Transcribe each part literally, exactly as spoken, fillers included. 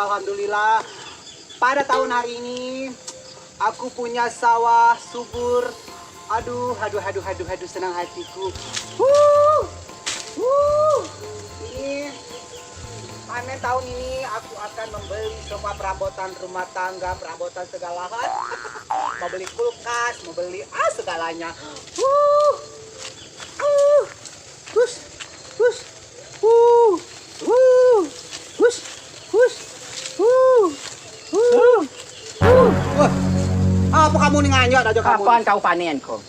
Alhamdulillah, pada tahun hari ini aku punya sawah subur. Aduh, aduh, aduh, aduh, aduh, senang hatiku. Wuh, wuh. Ini panen tahun ini aku akan membeli semua perabotan rumah tangga, perabotan segala hal. Mau beli kulkas, mau beli, ah, segalanya. Wuh. Wuh. Hus, hus, hu, hu, hus, hus, hu, hu, hu. Wah, apa kamu ni nganyot aja kamu? Kapan kau panen ko?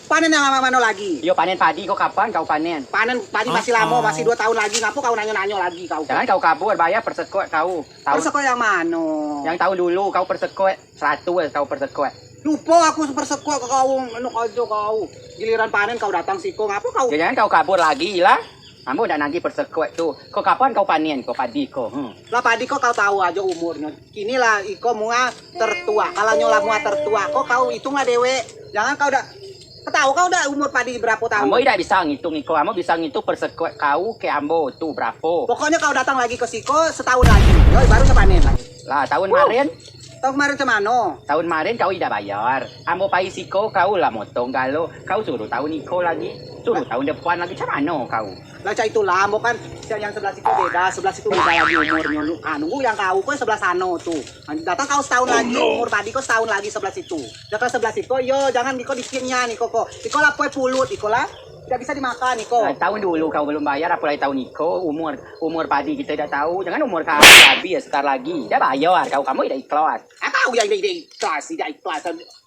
Panen yang mano lagi? Yo, panen padi ko kapan kau panen? Panen padi masih lama, masih dua tahun lagi. Ngapa kau nanyo-nanyo lagi kau? Jangan kau kabur, bayar persekot kau. Tahun persekot yang mano? Yang tahun dulu kau persekot. Seratus kau persekot. Lupa aku persekot ke kau, enak aja kau. Giliran panen kau datang siko, ngapa kau? Ya, jangan kau kabur lagi lah. Ambo ndak nagih persekot tu. Ko kapan kau panen ko padi ko? Hmm. Lah padi ko kau tahu aja umurnyo. Kini lah iko mua tertua. Kalau nyo lah mua tertua, ko kau hitunglah dewek. Jangan kau dak, kau tahu kau dak umur padi berapa tahun? Ambo idak bisa ngitung iko. Ambo bisa ngitung persekot kau ke ambo tu berapa. Pokoknya kau datang lagi ke siko setahun lagi. Yo, baru nyo panen lagi. Lah, tahun kemarin. Tahun kemarin cemano? Tahun kemarin kau idak bayar. Ambo pai siko kau lah motong galo. Kau suruh tahun iko lagi. Suruh tahun depan lagi. Cemano kau? Lah, cak itulah, ambo kan, yang sebelah situ beda, sebelah situ beda lagi umurnyo. Nu-, ah, nunggu yang kau ko sebelah sano tu. Ah, datang kau setahun lagi, umur padi ko setahun lagi sebelah situ. Dah kalau sebelah situ, yo, jangan iko dikirnya ni, koko. Iko lah pue pulut, iko lah. Tidak bisa dimakan, iko. Nah, tahun dulu kau belum bayar, apalagi tahun iko, umur, umur padi kita tidak tahu. Jangan umur kau habis sekali lagi. Dah bayar kau, kamu tidak ikhlas. Apa yang tidak, tidak ikhlas, tidak ikhlas?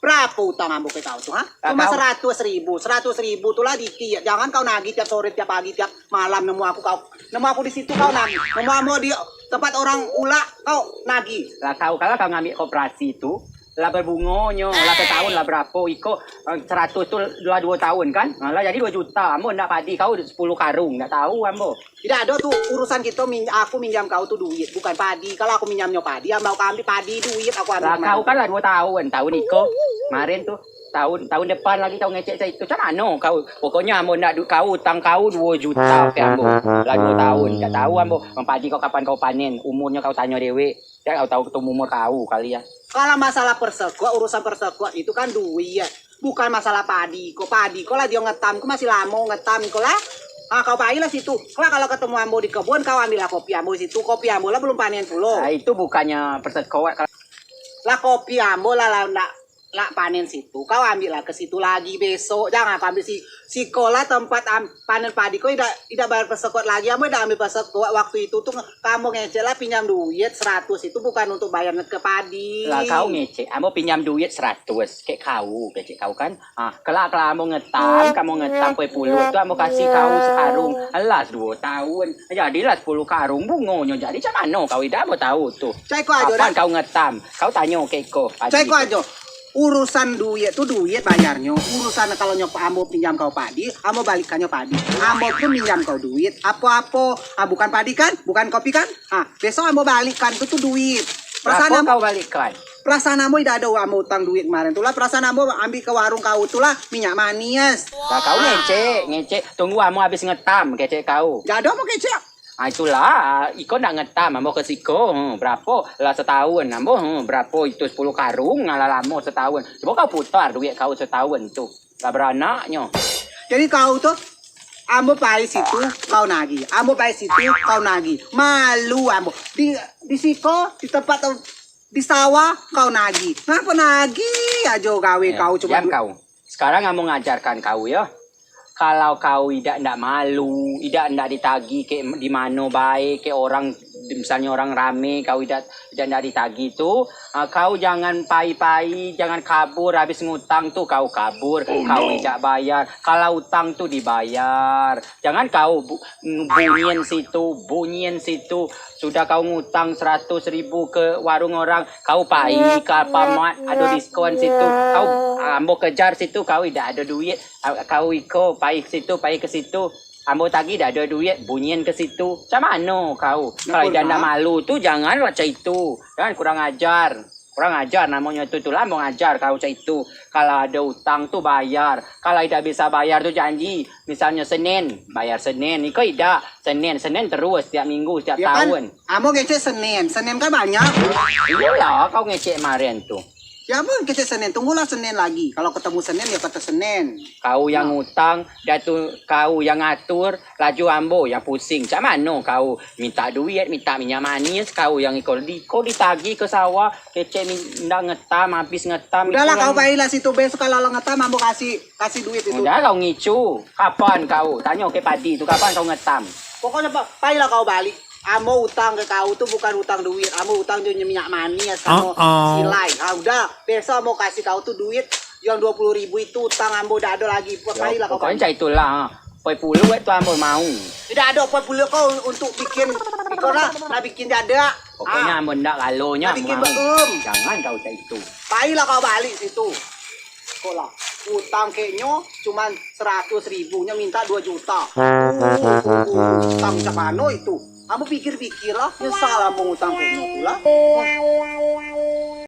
Berapa utang ambo ke kau tu, ha? Cuma seratus ribu. Seratus ribu tu lah dikit. Jangan kau nagih tiap sore, tiap pagi, tiap malam nemu aku kau. Nemu aku di situ kau nagih. Nemu ambo di tempat orang ula kau nagih. Lah kau, kalau kau ngambil koperasi tu, lah berbungonyo, lah setahun lah berapa, iko, eh, seratus tu lah dua tahun kan? Lah jadi dua juta. Ambo ndak padi kau sepuluh karung, ndak tahu ambo. Tidak ada tu urusan kita min-, aku minjam kau tu duit, bukan padi. Kalau aku minjamnyo padi, ambo kau ambil padi, duit aku ambil. Lah, kau kan lah dua tahun, tahun iko, kemarin tu, tahun, tahun depan lagi kau ngecek saya itu, cak mano kau? Pokoknya ambo ndak du-, kau utang kau dua juta ke ambo. Lah dua tahun, ndak tahu ambo. Padi kau kapan kau panen, umurnyo kau tanyo dewek. Ya, kau tahu ketemu umur kau kali ya. Kalau masalah persekot, urusan persekot itu kan duit. Bukan masalah padi ko. Padi ko lah dio ngetam ko masih lamo ngetam ko lah. Ah, kau pailah situ. Kelak kalau ketemu ambo di kebun, kau ambillah kopi ambo situ. Kopi ambo lah belum panen pulo. Nah, itu bukannya persekot. Lah kopi ambo lah, lah ndak, lah panen situ. Kau ambillah ke situ lagi besok. Jangan kau ambil si, siko lah tempat am-, panen padi ko idak, idak bayar persekot lagi. Ambo idak ambil persekot waktu itu tu. Kamu ngecek lah pinjam duit seratus itu bukan untuk bayar ke padi. Lah kau ngecek, ambo pinjam duit seratus, kek kau, kecek kau kan. Ah, kelak, kelak ambo ngetam, kamu ngetam pue pulut tu, ambo kasih kau sekarung. Alah, dua tahun. Jadilah sepuluh karung bungonyo. Jadi cak mano kau idak ambo tahu tu. Cak iko aja dah. Kapan kau ngetam? Kau tanyo kek iko. Cak iko aja. Urusan duit tu duit bayarnyo. Urusan kalau nyo ambo pinjam kau padi, ambo balikkannyo padi. Ambo tu minjam kau duit, apo-apo. Ah, bukan padi kan? Bukan kopi kan? Ah, besok ambo balikkan tu, tu duit. Perasaan ambo, kau balikkan? Perasaan ambo idak ada ambo utang duit kemarin tu lah. Perasaan ambo ambil ke warung kau tu lah, minyak manis. Lah kau ngecek, ngecek. Tunggu ambo habis ngetam, kecek kau. Idak ada ambo kecek. Ah, itulah, iko ndak ngetam, ambo ke siko, hmm, berapo lah setahun, ambo, hmm, berapo itu sepuluh karung, ngalah lamo setahun. Cubo kau putar duit kau setahun tu, lah beranaknyo. Jadi kau tu, ambo pai situ, kau nagih. Ambo pai situ, kau nagih. Malu ambo. Di, di siko, di tempat tu, di sawah, kau nagih. Ngapa nagih aja gawe kau, cubo diam kau. Sekarang ambo ngajarkan kau, yo. Kalau kau idak ndak malu, idak ndak ditagih kek di mano bae, kek orang, misalnyo orang rame, kau idak, idak ndak ditagih tu, ah, kau jangan pai-pai, jangan kabur, habis ngutang tu kau kabur, kau idak bayar. Kalau utang tu dibayar. Jangan kau bu-, bunyian situ, bunyian situ. Sudah kau ngutang seratus ribu ke warung orang, kau pai ke Alfamart, ada diskon situ. Kau, ah, ambo kejar situ, kau idak ada duit. Ah, kau iko, pai ke situ, pai ke situ. Ambo tagih idak ada duit, bunyian ke situ. Cak mano kau? Kalau idak ndak malu tu, janganlah cak itu. Jangan kurang ajar. Kurang ajar namonyo tu, itulah ambo ngajar kau cak itu. Kalau ada utang tu bayar. Kalau idak bisa bayar tu janji. Misalnyo Senin, bayar Senin. Iko idak, Senin, Senin terus, tiap minggu, tiap tahun. Ambo ngecek Senin, Senin kan banyak. Iyolah, kau ngecek kemaren tu. Ya, ambo ngecek Senin, tunggulah Senin lagi. Kalau ketemu Senin, ya kata Senin. Kau yang utang, dah tu kau yang atur, laju ambo yang pusing. Cak mano kau minta duit, minta minyak manis, kau yang iko di, kau ditagih ke sawah, kecek mi-, ndak ngetam, habis ngetam. Udahlah, kau pailah situ, besok kalau ngetam, ambo kasih, kasih duit itu. Udah kau ngicu. Kapan kau? Tanyo ke padi tu, kapan kau ngetam? Pokoknya, pa-, pailah kau balik. Ambo utang ke kau tu bukan utang duit, ambo utang jo minyak manis samo silai. Ah, udah, besok ambo kasih kau tu duit yang dua puluh ribu itu, utang ambo dak ado lagi. Pailah kau balik. Pokoknya cak itulah, ha. Poi puluh tu ambo mau. Tidak ada poi puluh kau untuk bikin, iko lah, nak bikin jadah. Pokoknya ambo ndak, kalau nyo nak bikin beum. Jangan kau cak itu. Pailah kau balik situ. Kau lah, utang kek nyo cuman seratus ribu, nyo minta dua juta. Utang cak mano itu? Ambo pikir-pikir lah, nyesal ambo utang kek nyo tu lah.